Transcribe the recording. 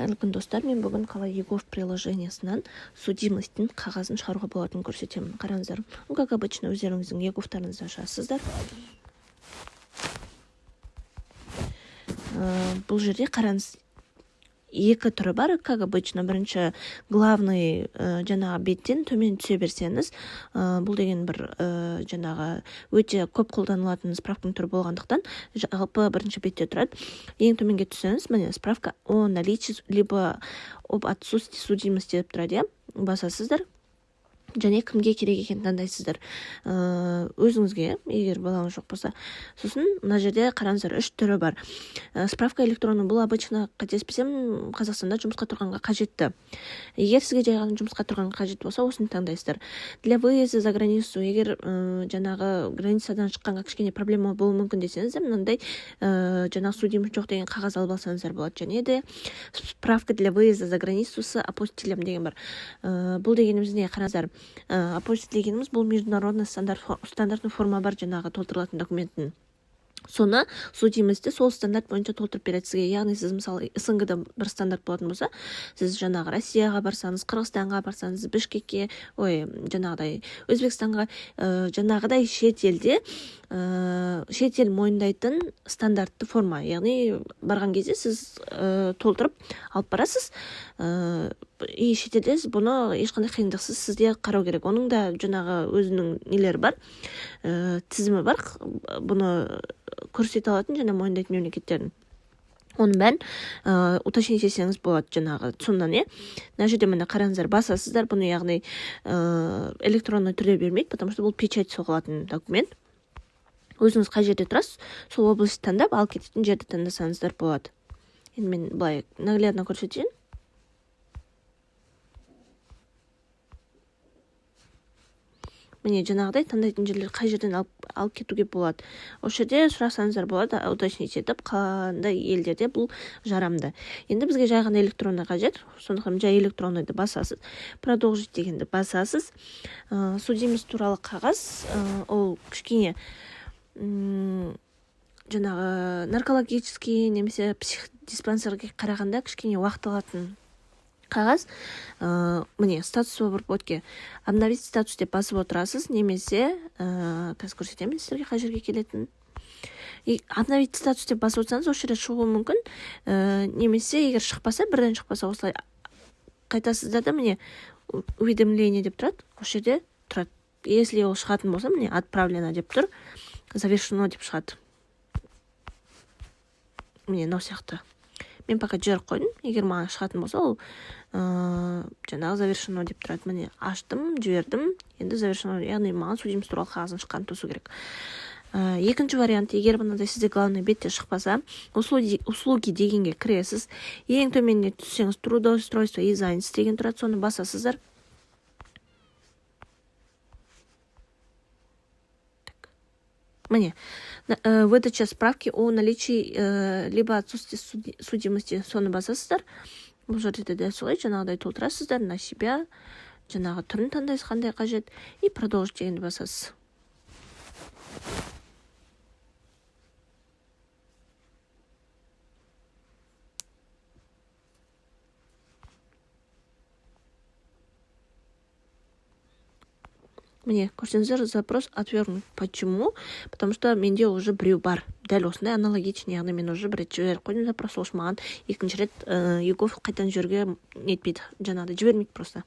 Қайырлы күн, достар! Мен бүгін қалай eGov приложениесынан судимость тің қағазын шығаруға болатынын көрсетемін. Қараңыздар, ну, как обычно, өздеріңіздің eGov-тарыңызды ашасыздар. Бұл жерде, қараңыз, екі түрі бар. Как обычно, бірінші главный жаңағы беттен төмен түсе берсеңіз, бұл деген бір жаңағы өте көп қолданылатын справканың түрі болғандықтан, жалпы бірінші бетте тұрады. Ең төменге түссеңіз, міне, «Справка о наличии либо об отсутствии судимости» деп тұрады, иә. Басасыздар және кімге керек екенін таңдайсыздар, өзіңізге, егер балаңыз жоқ болса. Сосын мына жерде, қараңыздар, үш түрі бар. Справка электронный, бұл обычно, қателеспесем, Қазақстанда жұмысқа тұрғанға қажетті. Егер сізге жай ғана жұмысқа тұрғанға қажет болса, осыны таңдайсыздар. Для выезда за границу, егер жаңағы границадан шыққанға кішкене проблема болуы мүмкін десеңіздер, мынандай жаңағы судимость жоқ деген қағаз алып алсаңыздар болады. Және де справка для выезда за границу с апостилем деген бар. Бұл дегеніміз не? Қараңыздар, апостиль дегеніміз бұл международный стандарт, стандартный форма бар жаңағы толтырылатын документтің. Соны, судимость ті сол стандарт бойынша толтырып береді сізге. Яғни сіз, мысалы, СНГ да бір стандарт болатын болса, сіз жаңағы Россияға барсаңыз, Қырғызстанға барсаңыз, Бішкекке, ой, жаңағыдай Өзбекстанға, жаңағыдай шет елде шетел мойындайтын стандартты форма. Яғни барған кезде сіз толтырып алып барасыз, и шетелде сіз бұны ешқандай қиындықсыз сізде қарау керек. Оның да жаңағы өзінің нелері бар, тізімі бар бұны көрсете алатын және мойындайтын мемлекеттердің. Оның бәрін уточнить етсеңіз болады жаңағы сонан, иә. Мына жерде, міне, қараңыздар, басасыздар бұны. Яғни электронный түрде бермейді, потому что бұл печать соғылатын документ. Өзіңіз қай жерде тұрасыз, сол область таңдап, алып кететін жерді таңдасаңыздар болады. Енді мен былай наглядно көрсетейін. Міне, жаңағыдай таңдайтын жерлер, қай жерден алып кетуге болады, осы жерде сұрасаңыздар болады, уточнить етіп, қандай елдерде бұл жарамды. Енді бізге жай ғана электронный қажет, сондықтан жай электронный ды басасыз, «Продолжить» дегенді басасыз. Судимость туралы қағаз, ол кішкене жаңағы наркологический немесе психдиспансерге қарағанда кішкене уақыт алатын қағаз. Міне, «Статус в обработке», «Обновить статус» деп басып отырасыз немесе қазір көрсетемін сіздерге қай жерге келетінін. И «Обновить статус» деп басып отырсаңыз, осы жерде шығуы мүмкін. Немесе егер шықпаса, бірден шықпаса, осылай қайтасыздар да, міне, «Уведомление» деп тұрады, осы жерде тұрады. Если ол шығатын болса, міне, «Отправлено» деп тұр, «Завершено» деп шығады. Міне, мынау сияқты. Мен пока жіберіп қойдым. Егер маған шығатын болса, ол жаңағы «Завершено» деп тұрады. Міне, аштым, жібердім, енді «Завершено», яғни маған судимость туралы қағаздың шыққанын тосу керек. Екінші вариант: егер мынандай сізде главный бетте шықпаса, «Услуги» дегенге кіресіз. Ең төменіне түссеңіз, «Трудоустройство и занятость» деген тұрады, соны басасыздар. Міне, «Выдача справки о наличии либо отсутствии судимости», соны басасыздар. Бұл жерде де дәл солай жаңағыдай толтырасыздар, на себя, жаңағы түрін таңдайсыз, қандай қажет, и «Продолжить» дегенді басасыз. Міне, көрсеңіздер, запрос отвергнут. Почему? Потому что менде уже біреу бар дәл осындай аналогичный. Яғни мен уже бір рет жіберіп қойдым запрос, сол үшін маған екінші рет eGov қайтадан жіберуге нетпейді, жаңағыдай жібермейді просто.